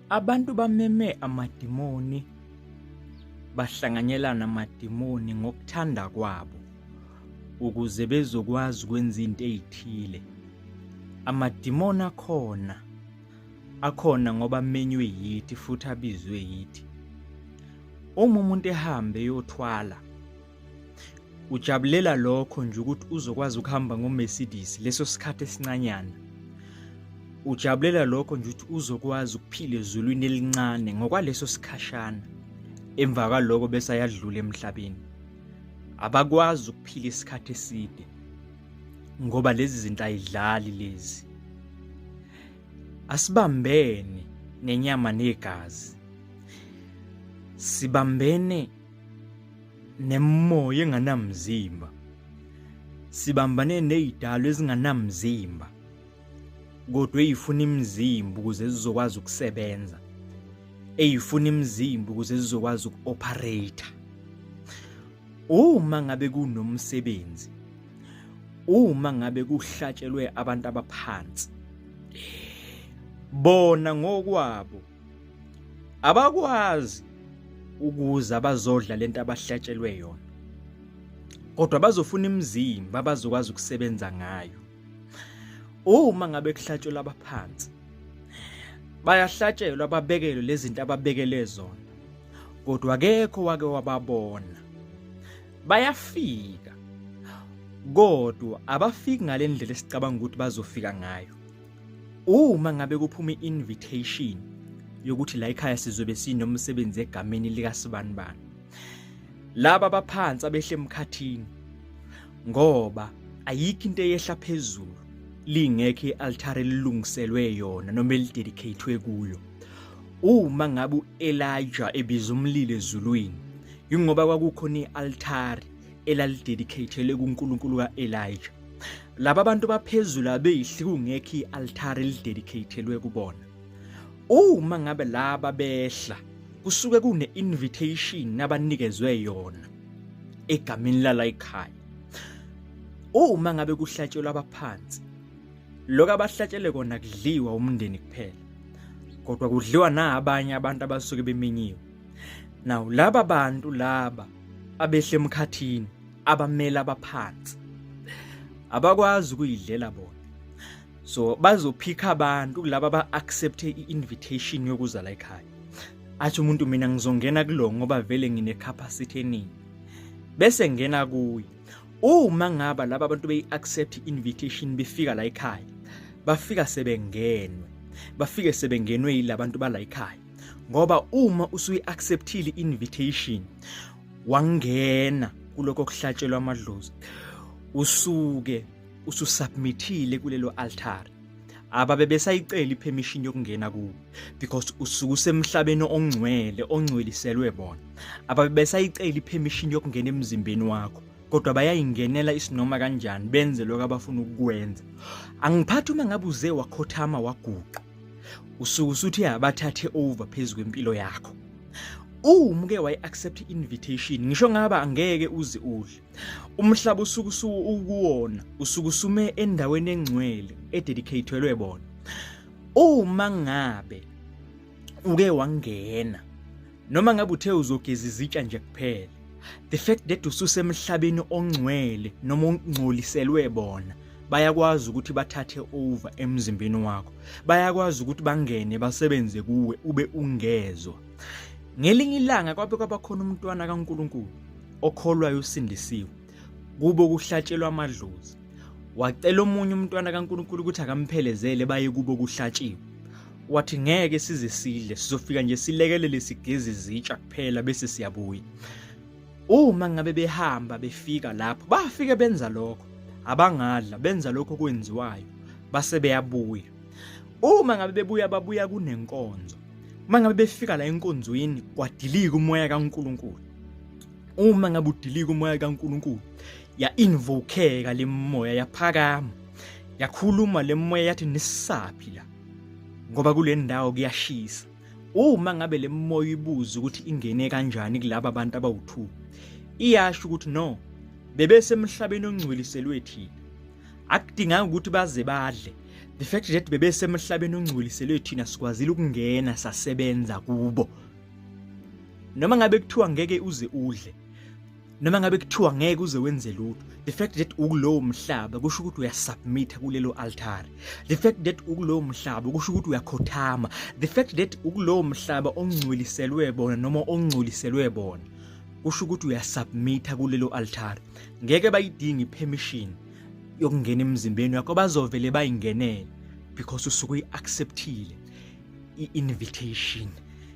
Abantu bameme amadimoni bahlanganyela namadimoni ngokuthanda kwabo ukuze bezokwazi ukwenza into ezithile. Amadimoni akhona akhona ngoba amenywe yithi futhi abizwe yithi. Uma umuntu ehambe eyothwala ujabulela lokho nje ukuthi uzokwazi ukuhamba ngoMercedes leso sikhathi esincanyana. Ujabulela lokho nje ukuthi uzokwazi ukuphila ezulwini elincane ngokwaleso sikhashana. Emva kwaloko bese ayadlula emhlabeni. Abakwazi ukuphila isikhathi eside ngoba lezi zinto ayidlali lezi. Asibambene nenyama negazi. Sibambene nemoya enganamzimba. Sibambane nezidalo ezinganamzimba. Kodwa eyifuna imizimba ukuze zizokwazi ukusebenza. Eyifuna imizimba ukuze zizokwazi uku-operate. Uma ngabe kunomsebenzi, uma ngabe kuhlatshelwe abantu abaphansi, bona ngokwabo abakwazi ukuza bazodla lento abahlatshelwe yona, kodwa bazofuna imizimba abazokwazi ukusebenza ngayo. Uma ngabe kuhlatshelwa abaphansi, bayahlatshelwa babekelwe lezi zinto ababekele zona, kodwa akekho wake wababona. Bayafika kodwa abafiki ngale ndlela esicabanga ukuthi bazofika ngayo. Uma ngabe kuphuma i-invitation yokuthi la ekhaya sizobe sinomsebenzi egameni likasibanibani, laba abaphansi abehle emkhathini, ngoba ayikho into eyehla phezulu lingekho i-altare elilungiselwe yona noma elidedicatwe kuyo. Uma ngabe u-Elijah ebiza umlilo ezulwini, yingoba kwakukhona i-altare elalidedicatelwe kuNkulunkulu ka-Elijah. Laba bantu baphezulu abeyihli kungekho i-altare elidedicatelwe kubona. Uma ngabe laba behla kusuke kune-invitation abanikezwe yona egameni lala ekhaya. Uma ngabe kuhlatshelwa abaphansi, lokho abahlatshele kona kudliwa umndeni kuphela, kodwa kudliwa nabanye abantu abasuke bemenyiwe. Now laba bantu laba abehle emkhathini abamele abaphansi abakwazi ukuyidlela bona, so bazophikha abantu kulaba aba-accepte i-invitation yokuza la ekhaya. Athi umuntu mina ngizongena kulo ngoba vele ngine-capacity eningi, bese ngena kuye. Uma ngaba laba bantu beyi-accept i-invitation befika la ekhaya, bafika sebengenwe, bafike sebengenwe yilabantu bala ekhaya. Ngoba uma usuyi-acceptile i-invitation wangena kuloko kuhlatshelwa amadlozi, usuke ususubmithile kulelo altare. Ababe besayicela ipermission yokungena kuwo because usuke usemhlabeni ongcwele ongcweliselwe bona. Ababe besayicela ipermission yokungena emzimbeni wakho, kodwa bayayingenela isinoma kanjani benze lokho abafuna ukukwenza. Angiphathi uma ngabe uze wakhothama waguqa, usuke usuthi abathathe over phezu kwempilo yakho. Uma uke wayi-accept i-invitation, ngisho ngaba angeke uze udle umhlaba, usuke usukuwona, usuke usume endaweni engcwele ededicatelwe bona. Uma ngabe uke wangena, noma ngabe uthe uzogeza izitsha nje kuphela, the fact that ususemhlabeni ongcwele noma ongcoliselwe bona, bayakwazi ukuthi bathathe over emzimbeni wakho, bayakwazi ukuthi bangene basebenze kuwe ube ungezwa. Ngelinye ilanga kwabe kwabakhona umntwana kaNkuluNkulu okholwayo usindisiwe, kubo kuhlatshelwa amadlozi. Wacela omunye umntwana kaNkuluNkulu ukuthi akamphelezele baye kubo kuhlatshiwe. Wathi ngeke size sidle, sizofika nje silekelele sigeze izitsha kuphela bese siyabuya. Uma ngabe behamba befika lapho, bafike benza lokho, abangadla benza lokho okwenziwayo, base beyabuya. Uma ngabe bebuya, babuya kunenkonzo. Uma ngabe befika la enkonzweni, kwadilika umoya kaNkuluNkulu. Uma ngabe udilika umoya kaNkuluNkulu, ya-invokeka le moya, yaphakama, yakhuluma le moya, yathi nisaphi la, ngoba kule ndawo kuyashisa. Uma ngabe le moya ibuza ukuthi ingene kanjani kulaba bantu abawu-2, iyasho ukuthi no, bebesemhlabeni ongcweliselwe thina, akudinganga ukuthi baze badle, The fact that bebesemhlabeni ongcweliselwe thina, sikwazile ukungena sasebenza kubo. Noma ngabe kuthiwa ngeke uze udle, noma ngabe kuthiwa ngeke uze wenze lutho, the fact that ukulowo mhlaba kusho ukuthi uyasubmit kulelo altare. The fact that ukulowo mhlaba kusho ukuthi uyakhothama. The fact that ukulowo mhlaba ongcweliselwe bona noma ongcoliselwe bona kusho ukuthi uyasubmit kulelo altare. Ngeke bayidinge ipermission yokungena emzimbeni wakho, bazovele bayingenele because usuke uyi-acceptile i-invitation.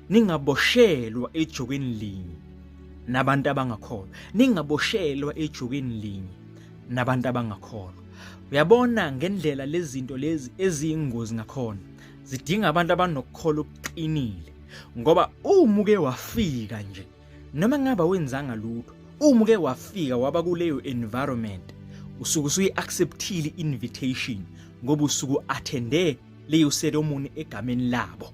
Ningaboshelwa ejokeni linye nabantu abangakholwa, ningaboshelwa ejokeni linye nabantu abangakholwa. Uyabona ngendlela lezinto lezi eziyingozi ngakhona, zidinga abantu abanokukholwa okuqinile, ngoba uma uke wafika nje, noma ngabe awenzanga lutho, uma uke wafika waba kuleyo environment, usuke usuyi-acceptile i-invitation, ngoba usuke u-attende leyo ceremony egameni labo.